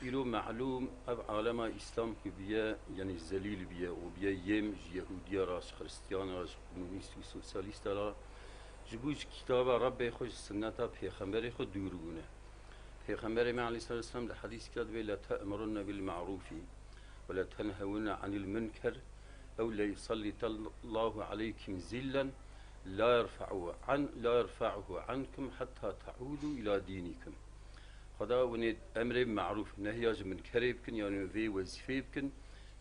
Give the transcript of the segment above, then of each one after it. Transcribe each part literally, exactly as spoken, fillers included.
Îro melûm ev alema Îslam ku biye, yanî zelîl biye û biye yêm ji Yehûdiya re, ji Xiristiyana re, ji komunîst û sosyalîsta re, ji bo ji kitaba Rebbê xwe, ji sinneta Pêxemberê xwe dûr bûne. Pêxemberê me aleyhissalatu vesselam di hedîsika de dibê, "La te'murunne bil ma'rûfî ve la tenhewunne anil munker ew le yusallitallahu aleykum zillen la yerfa'uhu an, la yerfa'uhu ankum hatta ta'udu ila dinikum." Xweda winê emrê bi marûf, nehya ji minkerê bikin, yanî vê wezîfeyê bikin,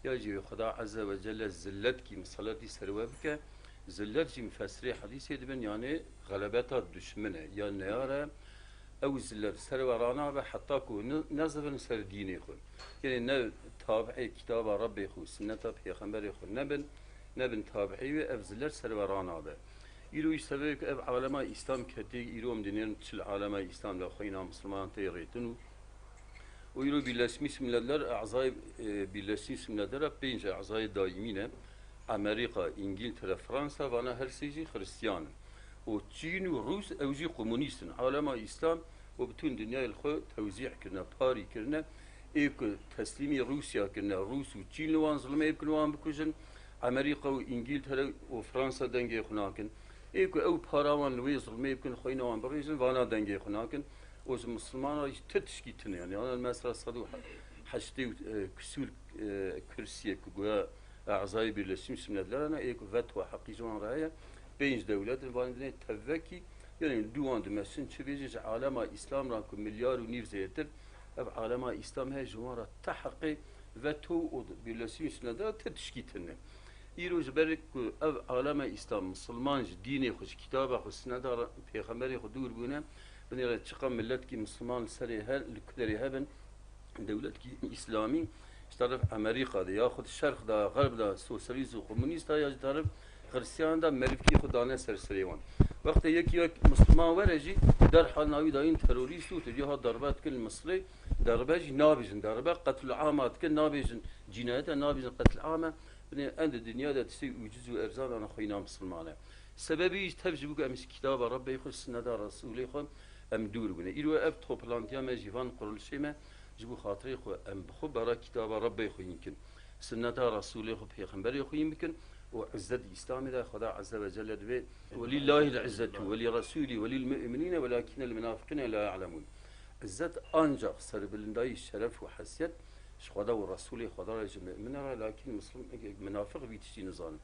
ya jî Xweda Azze ve Celle zilletkî miseletî ser we bike. Zillet jî mufessirê hedîsê dibin, yanî xelebeta duşmin e, ya neyar e. Ew zillet ser we ranabe heta ku ne-, nezivin ser dînê xwe. Yanî ne tabi'ê kitaba Rebbê xwe, sinneta Pêxemberê xwe nebin, nebin tabi'ê wê, ev zillet ser we ranabe. Îro jî sebebê ku ev alema Îslam ketê, îro em dinêrin çil alema Îslam de xweyna Misilman tê rêtin û, û îro Birleşmiş Milletler, ezayê, e, Birleşmiş Milletler pênc ezayê daîmî ne. Amerîka, Îngîltere, Fransa, vana her sê jî Xiristiyan in. Û Çîn û Rûs, ew jî komunîst in. Alema Îslam û bütün dinyayê li xwe tewzî kirine, parî kirine. Ê ku teslîmî Rûsya kirine, Rûs û Çîn li wan zilmê bikin, wan bikujin. Amerîka û Îngîltere û Fransa dengê xwe nakin. Ê ku ew para wan li wê zilmê bikin, xweyna wan birêjin, vana dengê xwe nakin. Û ji Misilmana jî ti tişkî tune. Yanî, ana mesela sed û heştê û, e, kusûr, e, kursiyê ku goya ezayê Birleşmiş Milletler ne, ê ku veto heqî ji wan re heye, pênc dewlet in, van dinê tevvekî, yanî dû wan dimeşin, çi bêjin, ji alema Îslam re ku milyar û nîv zêdetir, ev alema Îslam heye, ji wan re ti heqê veto û Birleşmiş Milletler ti tişkî tune. Îro ji ber ku ev alema Îslam, Misilman ji dînê xwe, ji kitaba xwe, sineda re-, Pêxemberê xwe dûr bûne, binêre çiqa miletkî Misilman li serê her, li ku derê hebin, dewletkî Îslamî, ji teref Amerîka de, ya xwe di şerq de, xerb de, sosyalîst û komunîst de, ya ji teref Xiristiyan de, merivkî xwe dane ser serê wan. Wextê yekî wek Misilman were jî, derhal navî dayîn terorîst û tu ha darbe dikin li Misirê, darbe jî nabêjin darbe, qetlama dikin nabêjin cînayete, nabêjin qetlama. Binê em di dinya de tiştê ucuz û erzan ana xweyna Misilman e. Sebebî jî tev ji bo ku em ji kitaba Rebbê xwe, sinneta Resûlê xwe em dûr bûne. Îro ev toplantiya me jî van qurulişê me ji bo xatirê xwe em bi xwe bara kitaba Rebbê xwe yîn kin. Sinneta Resûlê xwe, Pêxemberê xwe yîn bikin û izzet Îslamê de Xweda Azze ve Celle dibê, "Welillahil izzetu ve li Resûlî ve lil mu'minîne velakînel munafiqîne la ya'lemûn." Izzet ancak serbilindayî şeref û hesiyet ji Xweda û Resûlê Xweda re, ji mumine re, lakîn Mislim-, minafik vî tiştî nizanin.